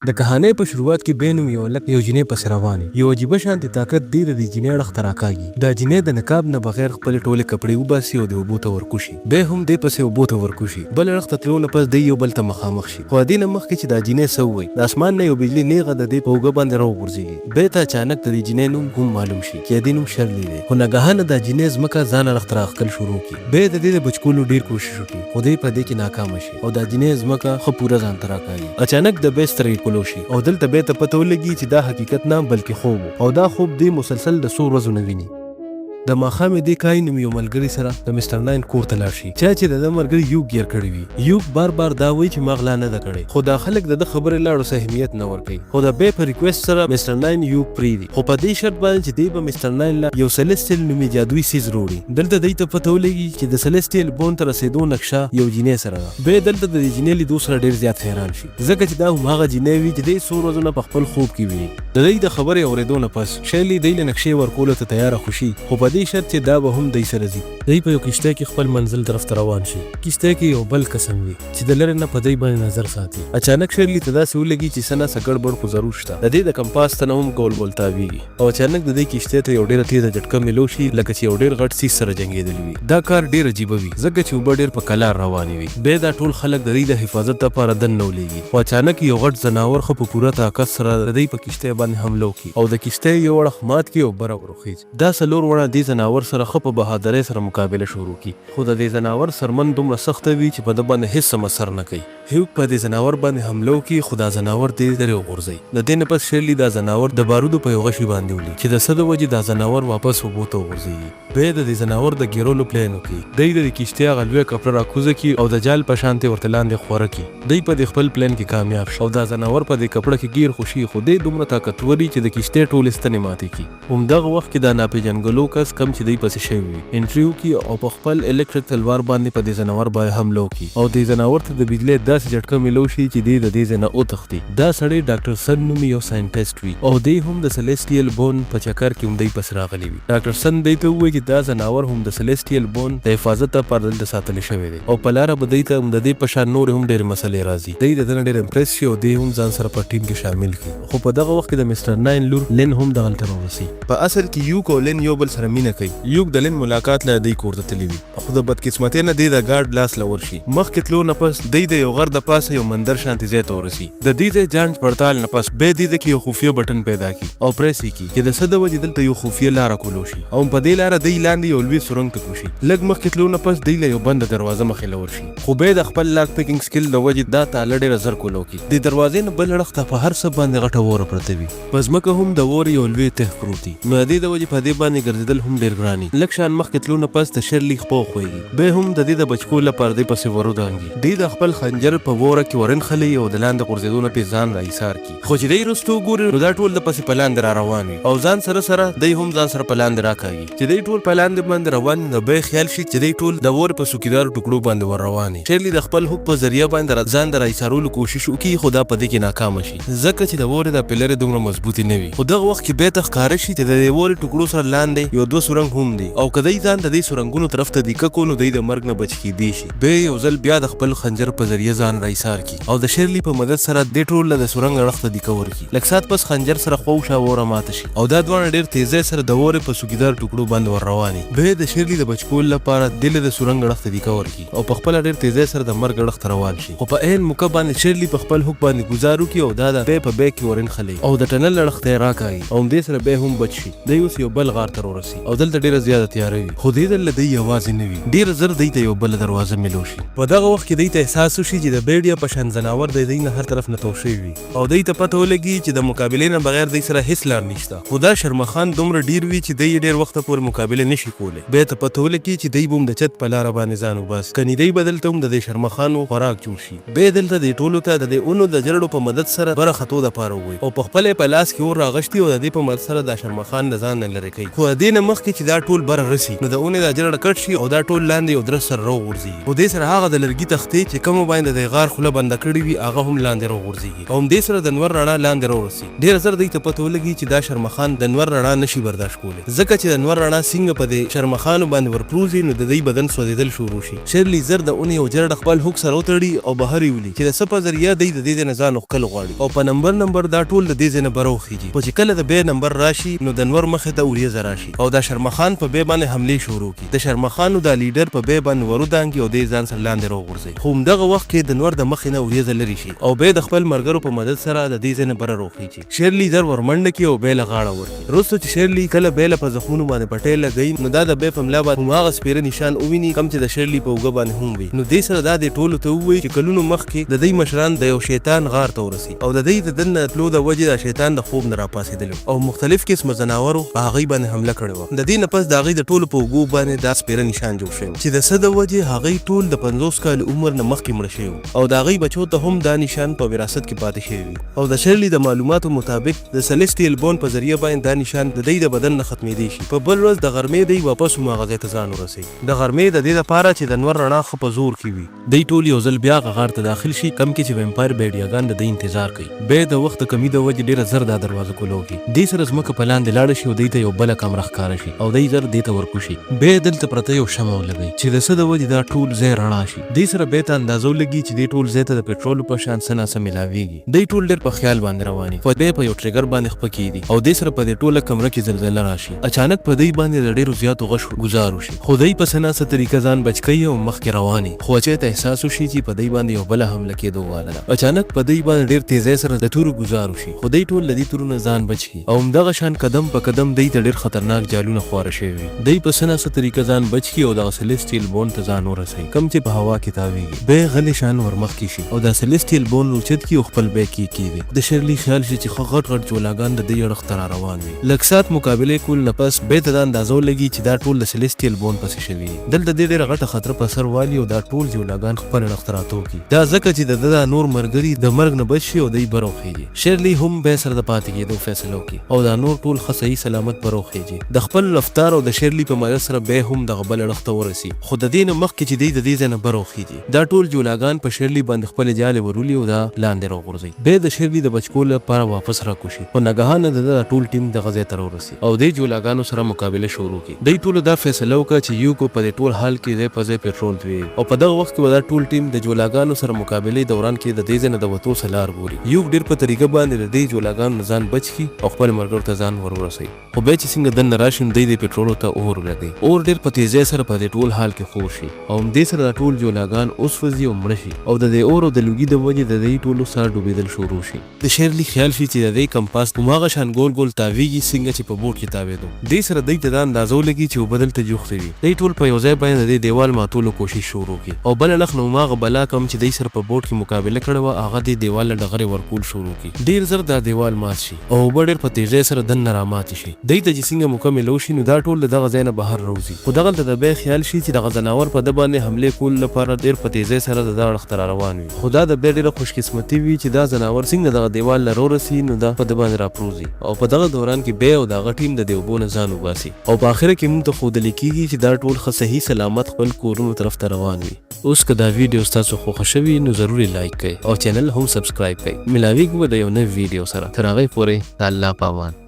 د کهانۍ په شروعات کې بې نوم یو هلک یو جینۍ پسې روان وي. یو عجیبه شانتې طاقت دی د دې جینۍ اړخ ته راکاږي. دا جینۍ د نقاب نه بغیر خپلې ټولې کپړې وباسي او د اوبو ته ورکوشي. بې هم دې پسې اوبو ته ورکوشي. بل اړخ ته تلو نه پس دی یو بل ته مخامخ شي. خو ادې نه مخکې چې دا جینۍ څه ووایي، د اسمان نه یو بجلي نیغه د دې په اوږه باندې راوغورځیږي. بې ته اچانک د دې جینۍ نوم هم معلوم شي چې ادې نوم شرلي دی. خو ناګهانه دا جینۍ ځمکه ځان اړخ ته راښکل شروع کړي. بې د دې د بچ کولو ډیر کوشش وکړي خو دی په دې کې ناکامه شي. او دا جینۍ ځمکه ښه پوره ځان ته راکاږي. اچانک د بې سترګې کولو شي او دلته بې ته پته ولګي چې دا حقیقت نه بلکې خوب و او دا خوب دی مسلسل د څو ورځو نه ویني. د ماښامې دې کای نومي یو ملګري سره د مستر ناین کور ته لاړ شي چا چې د ده ملګري یوک ګیر کړی وي. یوک بار بار دا وایي چې ما غلا نه ده کړې خو دا خلک د ده خبرې لاړو څه اهمیت نه ورکوي خو د بې په ریکویسټ سره مستر ناین یوک پریږدي. خو په دې شرط باندې چې دی به مستر ناین له یو سلیسټیل نومي جادويي څیز روړي. دلته دی ته پته ولګي چې د سلیسټیل بون ته رسیدو نقشه یو جینۍ سره ده. بی دلته د دې جینۍ لیدو سره ډیر زیات حیران شي ځکه چې دا هم هغه جینۍ وي چې دی څو ورځو نه په خپل خوب کې ویني. د دی د خبرې اوریدو نه پس شیرلي دی له نقشې ورکولو ته تیاره خو شي خو په دې شرط چې دا به هم دی سره ځي. دی په یو کشتۍ کې خپل منزل طرف ته روان شي. کشتۍ کې یو بل کس هم وي. چې د لرې نه په دی باندې نظر ساتي. اچانک شیرلي ته داسې ولګي چې څه نا څه ګړبړ خو ضرور شته. د دې د کمپاس ستنه هم ګول ګول تاویږي او اچانک د دې کشتۍ ته یو ډیره تیزه جټکه ملو شي لکه چې یو ډیر غټ څیز سره جنګیدلی وي. دا کار ډیر عجیبه وي ځکه چې اوبه ډیر په کلار روانې وي. بیا دا ټول خلک د دی د حفاظت لپاره دننه ولیږي خو اچانک یو غټ ځناور ښه په پوره طاقت سره د دی په کشتۍ باندې حمله وکړي او د کشتۍ یو اړخ مات کړي او بره وروخیږي. دا څلور واړه دې ځناور سره ښه په بهادرۍ سره مقابله شروع کړي. خو د دې ځناور څرمن دومره سخته وي چې په ده باندې هېڅ سم اثر نه کوي. هیوګ په دې ځناور باندې حمله وکړي خو دا ځناور دی لرې وغورځوي. د دې نه پس شیرلي دا ځناور د بارودو په یو غشي باندې ولي چې د څه د وجې دا ځناور واپس اوبو ته وغورځیږي. بیا د دې ځناور د ګیرولو پلان وکړي. دی د دې کښتۍ هغه لویه کپړه راکوزه کړي او د جال په شانتې ورته لاندې خوره کړي. دی په دې خپل پلان کې کامیاب شي او دا ځناور په دې کپړه کې ګیر خو شي خو دی دومره طاقتور وي چې د کښتۍ ټولې ستنې ماتې کړي. همدغه وخت کې دا ناپېژندګلو کس کوم چې دی پسې شوی وي انټري وکړي او په خپل الکټرک تلوار باندې په دې ځناور باندې حمله وکړي او دې ځناور ته د بجلۍ داسې جټکه ملو شي چې دی د دې ځای نه وتښتي. دا سړی ډاکټر سن نومي یو ساینټسټ وي او دی هم د سلیسټیل بون په چکر کې هم دی پسې راغلی وي. ډاکټر سن دی ته ووایي چې دا ځناور هم د سلیسټیل بون د حفاظت لپاره دلته ساتل شوی دی او په لاره به دی ته هم د دې په شان نورې هم ډېرې مسلې راځي. دی د ده نه ډېر امپریس شي او دی هم ځان سره په ټیم کې شامل کړي. خو په دغه وخت کې د مسټر ناین لور لین هم دغلته راورسي. په اصل کې یوک او لین یو بل سره مینه کوي. یوک د لین ملاقات له دی کور ته تللی وي، خو د بدقسمتۍ نه دی د ګارډ لاس له ورشي. مخکې تلو نه پس دی د یو غر د پاسه یو مندر شانتې ځای ته ورسي. د دی ځای جانچ پړتال نه پس بیا دی ځای کې یو خفیه بټن پیدا کړي او پریس یې کړي چې د څه د وجې دلته یو خفیه لاره کولو شي او په دی لاره دی لاندې یو لوی سرنګ ته کوشي. لږ مخکې تلو نه پس دی له یو بنده دروازه مخې له ورشي خو بیا د خپل لاک پیکنګ سکل د وجې دا تاله ډیره زر کولو کړي. د دروازې نه بل اړخ ته په هر څه باندې غټه وره پرته وي. په ځمکه هم د وورې یو لوی تهه پروت وي. نو د دې د وجې په دې باندې ګرځېدل هم ډېر ګران وي. لږ شان مخکې تلو نه پس د شرلي خپه وښویږي. بیا هم د دې د بچ کولو لپاره دې پسې ورودانګي. دی د خپل خنجر په وره کې ورنښلي او د لاندې غورځېدو نه پې ځان را ایسار کړي. خو چې دی وروسته وګوري نو دا ټول د پسې په لاندې را روان وي او ځان سره سره دی هم ځان سره په لاندې راکاږي. چې دی ټول په لاندې باندې روان دي نو به یې خیال شي چې دی ټول د وورې په څوکیدارو ټوکړو باندې ور روان دي. شیرلي د خپل هوک په ذریعه باندې د ځان د راایسارولو کوشش وکړي خو دا په دې کې ناکامه شي ځکه چې د وورې دا پلرې دومره مضبوطې نه وي. خو دغه وخت کې بیرته ښکاره شي چې د دې وورې ټوکړو سره لاندې یو دوه سورنګ هم دي او که دی ځان د دې سورنګونو طرف ته دیکه کو نو دی د مرګ نه بچ کیدی شي. بیا یو ځل بیا د خپل خنجر په ذریعه ځان راایسار کړي او د شیرلي په مدد سره دې ټول له د سورنګ اړخ ته دیکه ورکړي. لږ ساعت پس خنجر سره خوا وشا وره ماته شي او دا دواړه ډېر تېزۍ سره د وورې په څوکیدار ټوکړو باندې ور روان وي. بیا یې د شیرلي د بچ کولو لپاره دې له د سورنګ اړخ ته دیکه ورکړي او په خپله ډېر تېزۍ سره د مرګ اړخ ته روان شي خو په عین موقع باندې شیرلي په خپل هوک باندې ګوزار وکړي او دا د بی په بیک کې ورنښلوي او د ټنل اړخ ته یې راکاږي او همدې سره بی هم بچ شي. دی اوس یو بل غار ته ورسي او دلته ډېره زیاته تیاره وي خو دې ځل له دی یوازې نه وي. ډېر زر دی ته یوه بله دروازه ملو شي. په دغه وخت کې دی ته احساس وشي چې د بیډیا په شان ځناور د دی نه هر طرف نه تاو شوي وي. او دی ته پته ولګي چې د مقابلې نه بغیر دی سره هیڅ لار نشته خو دا شرمښان دومره ډیر وي چې دی یې ډیر وخته پورې مقابله نشي کولی بیا ته پته ولګي چې دی به هم د چت په لاره باندې ځان وباسي کني دی به دلته هم د دې شرمښانو خوراک جوړ شي بیا دلته دی ټولو ته د دې اونو د جرړو په مدد سره بره ختو د پاره ووایي او په خپله یې بیا په لاس کې اور راغشتي او د دې په مدد سره دا شرمخان د ځان نه لرې کوي. خو د دې نه مخکې چې دا ټول بره رسي نو د اونې دا جرړه کټ شي او دا ټول لاندې یو درز سره روغورځيږي. خو دې سره هغه د لرګي تختې چې کومو باندې د غار خوله بنده کړې وي هغه هم لاندې روغورځيږي او همدې سره د نور رڼا لاندې رورسي. ډېره زر دوی ته پته ولګي چې دا شرمخان د نور رڼا نه شي برداشت کولی، ځکه چې د نور رڼا څنګه په دې شرمخانو باندې ورپروځي نو د دوی بدن سوځېدل شروع شي. شیرلي زر د اونې یو جرړه خپل هوک سره وتړي او بهر یې ولي چې د څه په ذریعه دی د دې ځای نه ځان وښکل غواړي او په نمبر نمبر دا ټول د دې ځای نه بره وخیږي، خو چې کله د بې نمبر راشي نو د نور مخې ته وریځه راشي او دا شرمخان په بې باندې حملې شروع کړي. د شرمخانو دا لیډر په بې باندې ورودانګي او دی ځان سره لاندې روغورځوي، خو همدغه وخت کې د نور د مخې نه وریځه لرې شي او بې د خپل مرګرو په مدد سره د دې ځای نه بره روخیږي. شیرلي زر ورمنډه کړي او بې له غاړه ورکړي. وروسته چې شیرلي کله بې له په زخمونو باندې پټۍ لګوي نو دا د بې په ملا باندې هماغه سپیره نشان وویني کوم چې د شیرلي په اوږه باندې هم وي، نو دې سره دا دې ټولو ته ووایي چې کلونو مخکې د دوی مشران د یو شیطان غار ته ورسي او د دوی د دننه تلو د وجې دا شیطان د خوب نه راپاڅیدلی او مختلف قسمه ځناورو په هغوی باندې حمله کړې وه. د دې نه پس د هغوی د ټولو په اوږو باندې دا سپیره نشان جوړ شوی و چې د څه د وجې هغوی ټول د 50 کالو عمر نه مخکې مړه شوي وو او د هغوی بچو ته هم دا نشان په وراثت کې پاتې شوی وي. او د شرلي د معلوماتو مطابق د سلیسټیل بون په ذریعه باندې دا نشان د دی د بدن نه ختمیدی شي. په بل ورځ د غرمې دی واپس هماغه ځای ته ځان ورسوي. د غرمې د دې لپاره چې د نور رڼا ښه په زور کې وي. دی ټول یو ځل بیا هغه غار ته داخل شي کوم کې چې ویمپایر بیډیاګان د دی انتظار کوي. بیا د وخت د کمي د وجې ډیره زر دا دروازه کولو کړي. دی سره ځمکه په لاندې لاړه شي او دی ته یو بله کمره ښکاره شي او دی زر دی ته ورکوشي. بیا دلته پرته یو شمع ولګوي چې د څه د وجې دا ټول ځای رڼا شي. دی سره بیا ته اندازه ولګي چې دی ټول ځای ته د پټرولو په شان څه نا څه ملاویږي. دی ټول ډېر په خیال باندې روان وي، خو دی په یو ټریګر باندې خپه کېږي او دې سره په دې ټوله کمره کې زلزله راشي. اچانک په دی باندې د ډېرو زیاتو غشو ګوزار وشي، خو دی په څه نا څه طریقه ځان بچ کوي او مخکې روان وي، خو اچای ته احساس وشي چې په دی باندې یو بله حمله کېدو واله ده. اچانک په دی باندې ډېر تېزۍ سره د تورو ګوزار وشي، خو دی ټول له دې تورو نه ځان بچ کړي او همدغه شان قدم په قدم دی ته ډېر خطرناک جالونه خواره شوي وي. دی په څه نا څه طریقه ځان بچ کړي او دغه سلیسټیل بون ته ځان ورسوي کوم چې په هوا کې تاوېږي. دی غلی شان ورمخکې شي او دا سلیسټیل بون اوچت کړي او خپل بیک کې کیږدي. د شیرلي خیال شي چې ښه غټ غټ جولاګان د دی اړخ ته راروان وي. لږ ساعت مقابلې کولو نه پس بی ته دا اندازه ولګي چې دا ټول د سلیسټیل بون پسې شوي دي. دلته دی ډیره غټه خطره په سر والي او دا ټول جولاګان خپل اړخ ته راتو کړي. دا ځکه چې د ده دا نور مرګري د مرګ نه بچ شي او دی بره وخیږي. شیرلي هم بی سره د پاتې کیدو فیصله وکړي او دا نور ټول ښه صحیح سلامت بره وخیږي. د خپل رفتار او د شیرلي په مدد سره بی هم دغه بل اړخ ته ورسي. خو د دې نه مخکې چې دی د دې ځای نه بره وخیږي. دا ټول جولاګان په شیرلي باندې خپلې جالې ورولي او دا لاندې راوغورځوي. بیا د شیرلي د بچ کولو لپاره واپس راکوشي، خو ناګهانه د ده دا ټول ټیم دغه ځای ته راورسي او دې جولاګانو سره مقابله شروع کړي. دوی ټولو دا فیصله وکړه چې یوکو په دې ټول حال کې ځای په ځای پټرول تویوي او په دغه وخت کې به دا ټول ټیم د جولاګانو سره مقابلې دوران کې د دې ځای نه د وتو څه لار ګوري. یوک ډیر په طریقه باندې د دې جولاګانو نه ځان بچ کړي او خپل ملګرو ته ځان ورورسوي. خو بیا چې څنګه دننه راشي نو دی دې پټرولو ته اور ولګوي. اور ډېر په تېزۍ سره په دې ټول حال کې خور شي او همدې سره دا ټول جولاګان وسوځي او مړه شي او د دې اور او د لوګي د وجې د دی ټولو ساه ډوبېدل شروع شي. د شیرلي خیال شي چې د دی کمپاس هماغه شان ګول ګول تاوېږي څنګه چې په بوټ کې تاوېدو. دې سره دی ته دا اندازه ولګي چې اوبه دلته جوختې وي. دی ټول په یو ځای باندې د دې دېوال ماتولو کوشش شروع کړي او بل اړخ نه هماغه بلا کوم چې دی سره په بوټ کې مقابله کړې وه هغه دې دېوال له ډغرې ورکول شروع کړي. ډېر زر دا دېوال مات شي. او اوبه ډېر په تېزۍ سره دننه راماتې شي. دی ته چې څنګه موقع ملو شي نو دا ټول د دغه ځای نه بهر راوځي. خو دغلته د بې خیال شي چې دغه ځناور په ده باندې حملې کولو لپاره ډېر په تېزۍ سره د ده اړخ ته راروان وي. خو دا د بې ډېره خوش قسمتي وي چې دا ځناور څنګه دغه دېوال له رورسي نو دا په ده باندې راپروځي او په دغه دوران کې بې او د هغه ټیم د دې اوبو نه ځان وباسي. او په اخره کې مونږ ته ښودل کېږي چې دا ټول ښه صحیح سلامت خپل کورونو طرف ته روان وي. اوس که دا ویډیو ستاسو خوښه شوي نو ضرور یې لایک کړئ او چینل هم سبسکرایب کړئ. ملاویږو به د یو نوي ویډیو سره، تر هغې پورې د الله په امان.